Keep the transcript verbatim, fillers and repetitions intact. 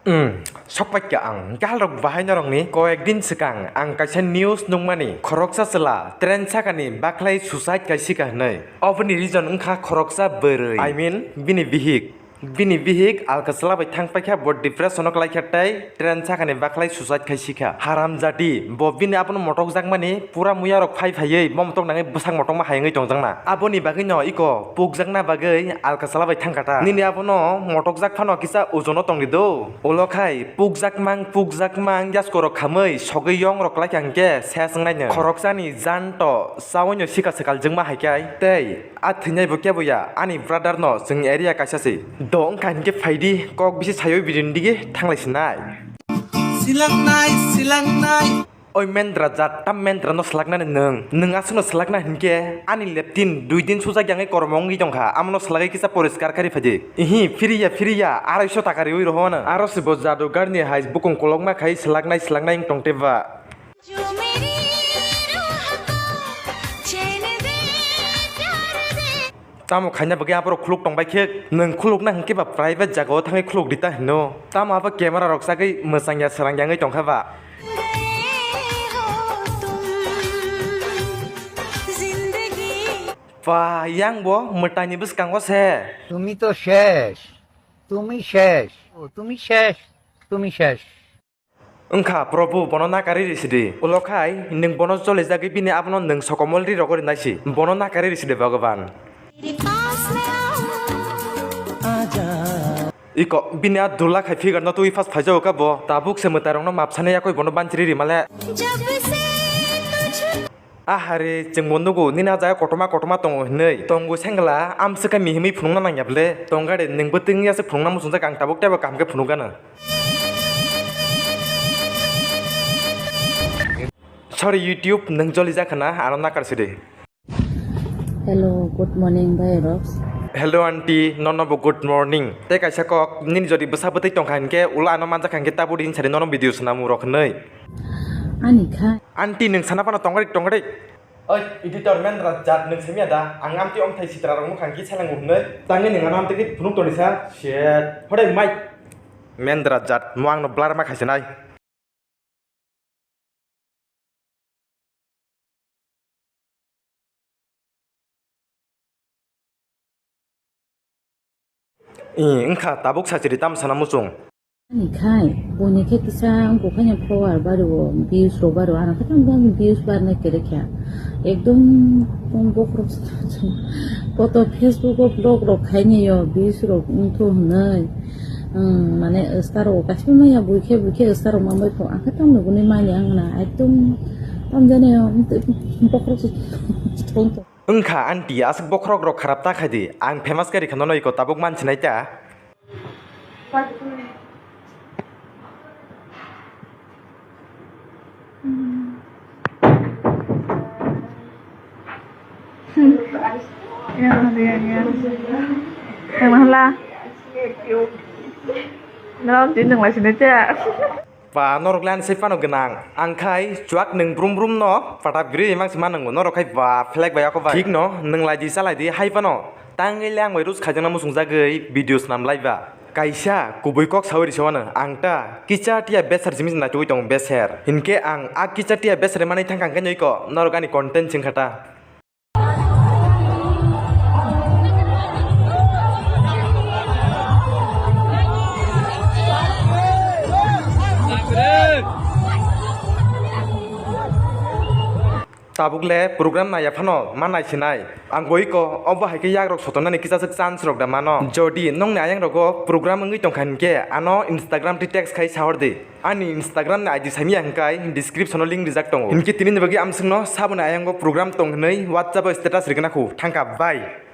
Hmm, sokpaikha ang. Galrok bahai norokni koyek din swkang ang kaisa news nukmani, khoroksa chwla train sakani bakhlai suicide kaisika hwnwi. Oboni reason wngkha khoroksa bwrwi. I mean, bini bihik. Bini bihik alka chwla bai thang paikha, bo depression o kwlaikha tei train sakani bakhlai suicide khaisikha. Haramjadi, bo bini abono motokjakmani pura muyarok phai phaiwi bo motok nangwi bwsak motokma hayungwi tongjakna. Aboni bagwino iko pukjakna bagwi alka chwla bai thangkha ta. Nini abono motokjak phano kisa ojono tongdi do. Ulo khai pukjakmang pukjakmang yaskorok khamwi sogwi yongrok kwlaikha hwnkhe ses wngnaino. Khoroksani janto chaoino sika swkaljwkma haikhai tei a thwinai bo kebo ya, ani brother no chwng area kaisa se. Do wngkha hinkhe phaidi, kok bisi sayo bini dige thanglai sinai. Silangnai, silangnai. Oi mendra jat, tam mendra no swlaknani nwng. Nwng aswk no swlakna hinkhe ani leptin dui din sujak yangwi kormo wngwi tongkha, amo no swlagwi kisa poriskar kari phaidi. Ihi, phiriya, phiriya, arai so taka riwi rohor ano. Aro se bo jadu garni hai bukung kolokma khai swlaknai, swlaknai wng tong tei ba. Tamo khaina bagwi aborok khuluk tongbai khe, nwng khulukna hinkhe ba private jagao thangwi khuluk di ta hino. Tamo abo camera rok sagwi mwchangya srangya wngwi tongkha ba. Ba, yang bo mwtaini bwskango se. তুমি তো শেষ, তুমি শেষ, ও তুমি শেষ, তুমি শেষ। Wngkha, Probhu, bono nakarwi risi di. Ulo khai nwng bono jolijagwi bini abono nwng sokomol ri rogo rinai si. Bono nakarwi risi di, Bhagavan. Iko, bini a dula khai figure no twi fast phaijago kha bo. Tabuk se mwtai rokno map sanai yakwi bono banchiri rimale. Ahare, chwngbo nugo, nini a jaga kotorma kotorma tongo hinwi. Tongo sengla, amswkha mihimwi phunukna nangya ble. Tongga de, nwng bwtwng ya se phunukna muchungjak, ang tabuk teibo kaham khe phunukgano. Sorry YouTube, nwng jolijak khna, ano nakar sidi. Hello, good morning, bhai rok. Hello aunty, nono bo good morning. Tei kaisa kok, nini jodi bwsa bwtwi tongkha hinkhe, ulo ano manjak kha hinkhe tabuk din sari nono video swnam rok hinwi. Ani kha. Aunty, nwng sana phano tongrik tongrik. Oi, editor mendra jat nwng semiya da? Ang amtwi omthai sitra rok mwkhang ki salango hinwi. Tangwi nwng ano amtwi ki phunuk toni sa? Shit. Hodai mic. Mendra jat, mo ang no blur ma khaisinai. Ih, wngkha, tabuk sachiri tamo sana muchung. Ani khai, buini khe kisa wngkha khe follower bario, views rok bario, ano khe tamo views barnai kwrwi kha. Ekdom bokhorok koto Facebook o vlog rok khaini yo, views rok wngthu hwnwi. Mane star rok kaisa maya buikhe buikhe star rok manbai kho, ang khe tamo nuguni mani ang na ekdom tamjani bokhorok. Wngkha aunty, aswk bokhorok rok kharap ta khai di. Ang famous khe rikha nono iko tabuk mansinai ta. Yang mana dia, yang mana? Yang mana lah? Dalam sini nggak sini aja. Ba, norok le ani sai phano gwnang. Ang khai chuak nwng brum brum no pata bwrwi mang se ma nwngo. Norok khai ba, phlek bai ako bai. Thik no, nwng lai di, cha lai di, hai phano. Tangwi le ang bai roast khaijakna muchungjagwi video swnam lai ba. Kaisa kubui kok saui risa wano. Ang ta kicha tiya beser simi naitugwi tongo, beser. Hinkhe ang a kicha tiya beser mani thangkha hinkhe noiko norok ani content chengkha ta. Tabuk le program naiya phano ma naisinai. Ang bo iko, obo hai khe yagrok sotonani kisaswk chance rok da mano. Jodi nongni ayang rogo program wngwi tongkha hinkhe ano Instagram tei text khai sahor di. Ani Instagram ni I D saimya hwnkhe description o link rijak tongo. Hinkhe tinini bagwi amswkno saboni ayango program tong hwnwi WhatsApp o status rigwna khu. Thangkha, bye.